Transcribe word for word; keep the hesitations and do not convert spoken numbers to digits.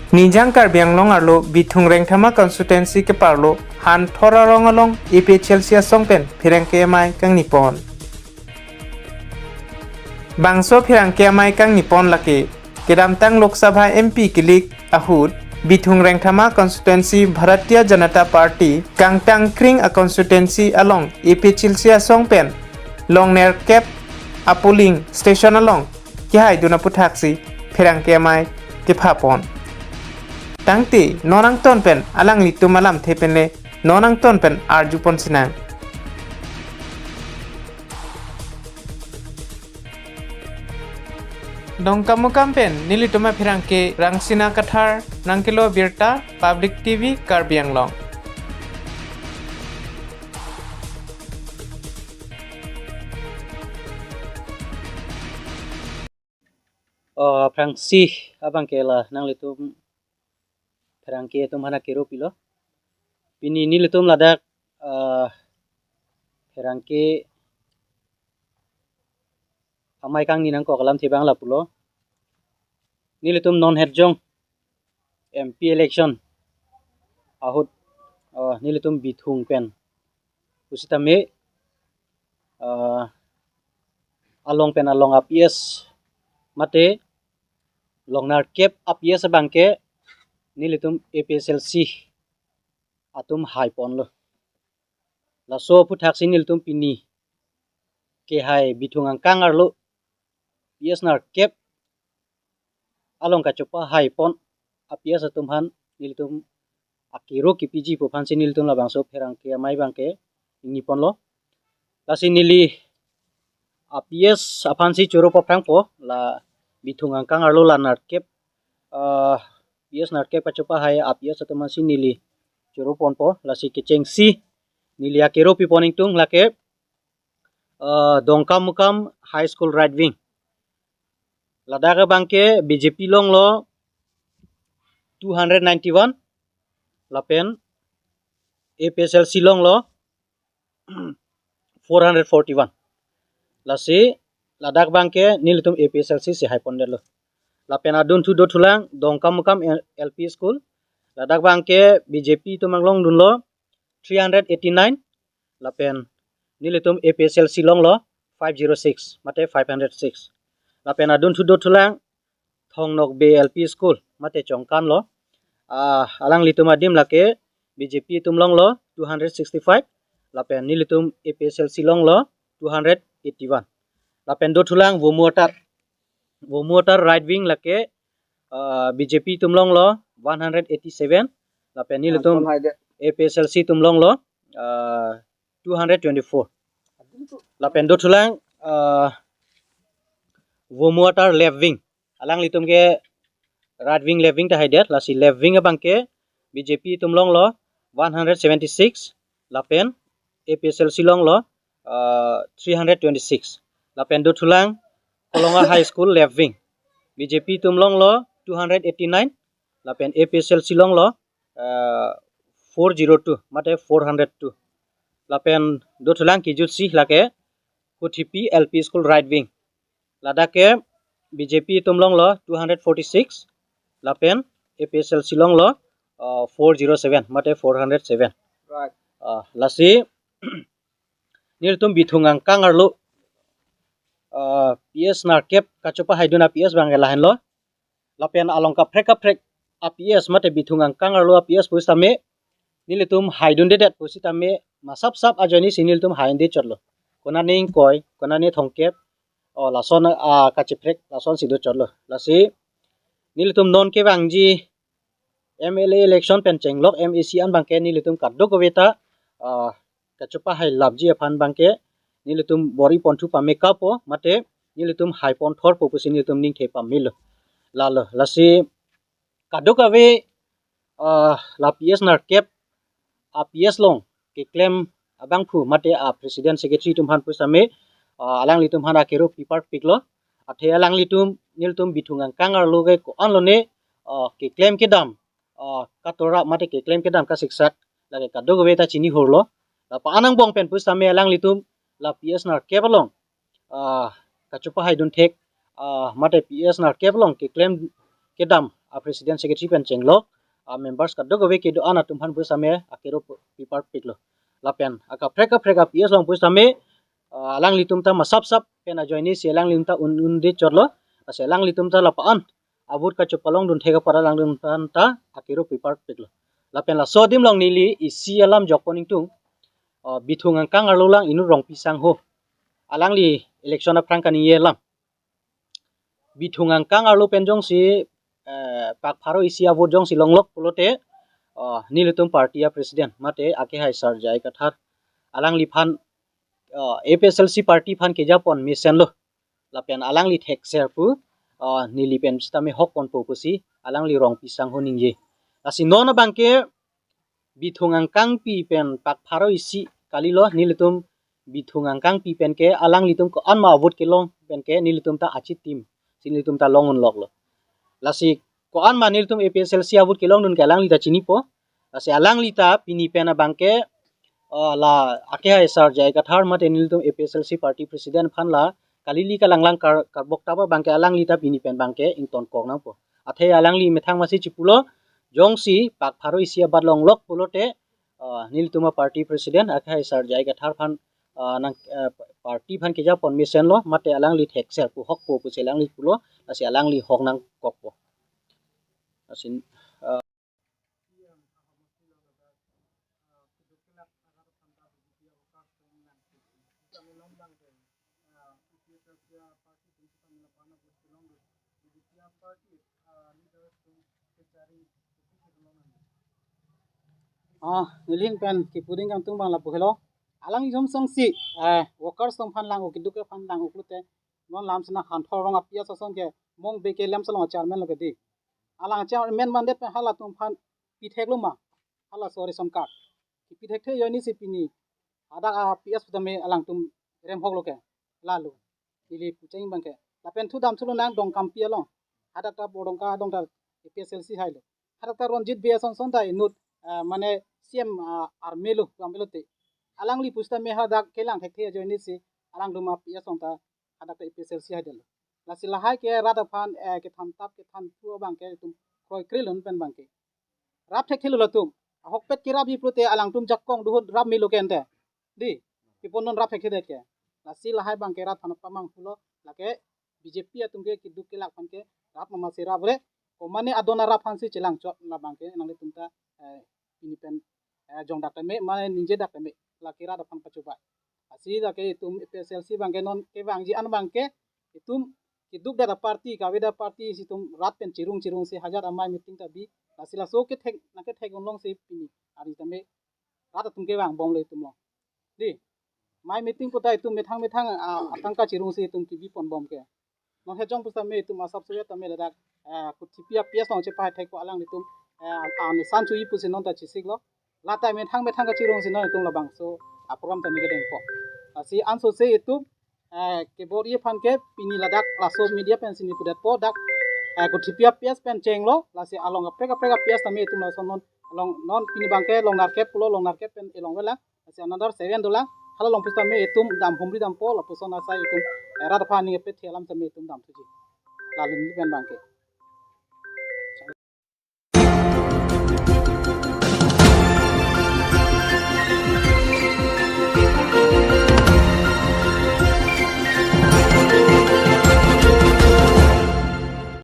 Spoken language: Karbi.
Nijang Karbi Anglong arlo Bithung Rengthama constituency keparlo Hanthor arong along A P H L C asong pen pherangke amei kangni pon. Bangso pherangke amei kangni pon lake kedamtang Lok Sabha M P kelik ahut Bithung Rengthama constituency Bharatiya Janata Party kangtang kring a constituency along A P H L C asong pen long nerkep a polling station along kehaidun aphuthaksi pherangke amei kepha pon. Tangte non angton pen alanglitum alamthe pen le non angton pen arju pon sinang. Dongkamukam pen nelitum apherangke Rangsina Kathar nangkelo birta, Public T V Karbi Anglong. Oh, aphrangsi abangke la nanglitum pherangke atum aphan akero pilo. Pini nelitum ladak, ah, pherangke amei kangni nangkok alamthe abang lapulo. Nelitum non hetjong M P election ahut, ah, nelitum Bithung pen pusitame, ah, along pen along a P S mate long nerkep a P S abangke nelitum A P H L C atum hai ponlo. Laso aphuthaksi nelitum pini kehai Bithung angkang arlo P S nerkep along kachopahai pon a P S atum aphan nelitum akero kepiji pu aphansi nelitum labangso pherangke amei abangke ingni ponlo. Lasi neli a P S aphansi choro paphrangpo, la Bithung angkang arlo la nerkep, ah, P S nerkep kachopahai a P S atum aphansi neli choro ponpo. Lasi kechengsi neli akero pi pon ingtung lake, ah, Dongkamukam High School right wing. Ladak abangke B J P longlo two hundred ninety-one, lapen A P H L C longlo four hundred forty-one. Lasi ladak abangke nelitum A P H L C si hai pondetlo. Lapen adunthu dothulang Dongkamukam L P School. Ladak abangke B J P atum anglongdunlo three hundred eighty-nine. Lapen nelitum A P H L C longlo five zero six, mate five hundred six. Lapen adunthu dothulang Thongnokbe L P School, mate Chongkan lo. Ah, alanglitum adim lake B J P atum longlo two hundred sixty-five, lapen nelitum A P H L C longlo two hundred eighty-one. Lapen dothulang Vomuatar, Vomuatar right wing lake, ah, B J P atum longlo one hundred eighty-seven, lapen nelitum A P H L C atum longlo, ah, two hundred twenty-four. Lapen dothulang, ah, Vomuatar left wing. Alanglitum ke right wing, left wing ta haidet, lasi left wing abangke B J P atum longlo one hundred seventy-six, lapen A P H L C longlo, ah, three hundred twenty-six. Lapen dothulang Kolonga High School left wing. B J P atum longlo two hundred eighty-nine, lapen A P H L C longlo, ah, four zero two, mate four hundred two. Lapen dothulang kejutsi lake Kuthipi L P School right wing. Ladak ke B J P atum longlo two hundred forty-six, lapen A P H L C longlo, ah, four zero seven, mate four hundred seven. Right. Ah, lasi nelitum Bithung angkang arlo, ah, P S nerkep kachopahaidun a P S abangke lahenlo. Lapen along kaprek kaprek a P S mate Bithung angkang arlo a P S pusitame nelitum haidundedet pusitame masap sap ajoinesi nelitum haidunde chotlo. Konane ingkoi, konane thomkep, o lason, ah, kachiprek lasonsi do chotlo. Lasi nelitum non kevangji M L A election pen chenglok M A C an abangke nelitum kadokave ta, ah, kachopahai lapji aphan abangke nelitum bor-i ponthu pame kapo, mate nelitum hai ponthorpo pusi nelitum ningthe pamelo. Lalo, lasi kadokave, ah, la P S nerkep a P S along keklem abangphu mate a president secretary atum aphan pusitame, ah, alanglitum aphan akero piparpiklo. Athe alanglitum nelitum Bithung angkang arlo ke ko-an lone, ah, keklem kedam, ah, katora mate keklem kedam kasiksak lake kadokave ta chini hurlo. La pa-an angbong pen pusitame alanglitum la P S nerkep along, ah, kachopahaidun thek, ah, mate P S nerkep along keklem kedam a president secretary pen chenglok, a members kadokave kedo-an atum aphan pusitame akero pu-, piparpiklo. Lapen akaprek kaprek a P S along pusitame, ah, alanglitum ta masap sap pen ajoine si alanglitum ta un-, unde chotlo. Lasi alanglitum ta lapu-an a vote kachepalongdun thek apar alanglitum ta akero piparpiklo. Lapen laso adim along neli isi alam jokpon ingtung, ah, Bithung angkang arlo lang inut Rongpi Sangho. Alangli election aphrang kaningje alam. Bithung angkang arlo pen jongsi, eh, pak pharo isi a vote jongsi longlok pulote, oh, nelitum party a president mate akehai Sir J I Kathar alangliphan, oh, A P H L C party aphan kejapon mesenlo. Lapen alangli thekser pu, oh, neli pen sitame hokponpo pusi alangli Rongpi Sangho ningje. Lasi non abangke Bithung angkangpi pen pak pharo isi kalilo, nelitum Bithung angkangpi pen ke alanglitum ko-an ma a vote kelong pen ke nelitum ta achitim si nelitum ta long unloklo. Lasi ko-an ma nelitum A P H L C a vote kelongdun ke alangli ta chinipo. Lasi alangli ta pini pen abangke, ah, la akehai Sir J I Kathar mate nelitum A P H L C party president aphan la kalili kalanglang kar-, karbok tap abangke alangli ta pini pen abangke ingtonkok nangpo. Athe alangli methang masi chipulo, jongsi pak pharo isi a bat longlok pulote, ah, nelitum a party president akehai Sir J I Kathar aphan, ah, nang, ah, party aphan kejapon mesenlo mate alangli thekser pu hokpo pusi alangli pulo, lasi alangli hok nangkokpo. Lasi, ah, Ah, neli ahin pen kipu ding kangtung abang lapu helo. Alang jom song si, eh, workers atum aphan lang, o keduk aphan lang, o klute non lam sena Hanthor Rong a P S ason ke mong beke lam salong chairman lo ke di. Alang chairman mandet pen halatum aphan pitheklo ma, halaso ration card kipithek the ajoine si pini hadak a P S putame alangtum remhoklo ke, lalo neli pucheng abangke. Lapen thu damthu lonang Dongkampi along, hadak ta Bordongka adong ta A P H L C hailo. Hadak ta Ranjit Bey ason son ta inut, ah, mane C M, ah, army lo, army lo te. Alangli pusitame hadak kelang thekthe ajoine si alangtum a P S along ta hadak ta A P H L C haidetlo. Lasi lahai ke rat aphan, eh, kethan tap kethan thu abangke itum kroikre lun pen abangke rap thekthelo latum. Ahokpet kerapji pulote alangtum jakong duhut rap melo ke ante. Di, kipon non rap thekthedet ke. Lasi lahai abangke rat aphan pamanghulo, lake B J P atum ke keduk kelak aphan ke rap mama si rap re. Komane adon arap aphan si chelangchot la abangke nanglitum ta, eh, pini pen, eh, jongdak tame, mane ningjedak tame, lake rat aphan pachobai. Lasi lake itum A P H L C abangke non kevangji an abangke itum keduk dada party, kave dada party si itum rat pen chirung chirung si hajat amei meeting ta bi. Lasi laso kethek, nangkethek unlong si pini ari tame rat atum kevangbomlo itum along. Di, mei meeting puta itum methang methang, ah, atangka chirung si itum kebiponbom ke. Non hejong pusitame itum asap suya tame ladak, ah, Kuthipi a P S along chepahai thekpo alanglitum, ah, ah, nisan chuji pusi non ta chesiklo. Lata methang methang kachirung si non itum labangso a program tame kedengpo. Lasi anso se itum, eh, kebor-i aphan ke pini ladak laso media pen si neli pudetpo dak, eh, Kuthipi a P S pen chenglo, lasi along kaprek kaprek a P S tame itum laso non along non pini abangke Longnarkep pulo, Longnarkep pen elong vela, lasi another seven dolang, hala along pusitame itum dam humri dampo, lapuson asai itum, eh, rat aphan ning epet alam tame itum damthuji. Lalu neli pen abangke.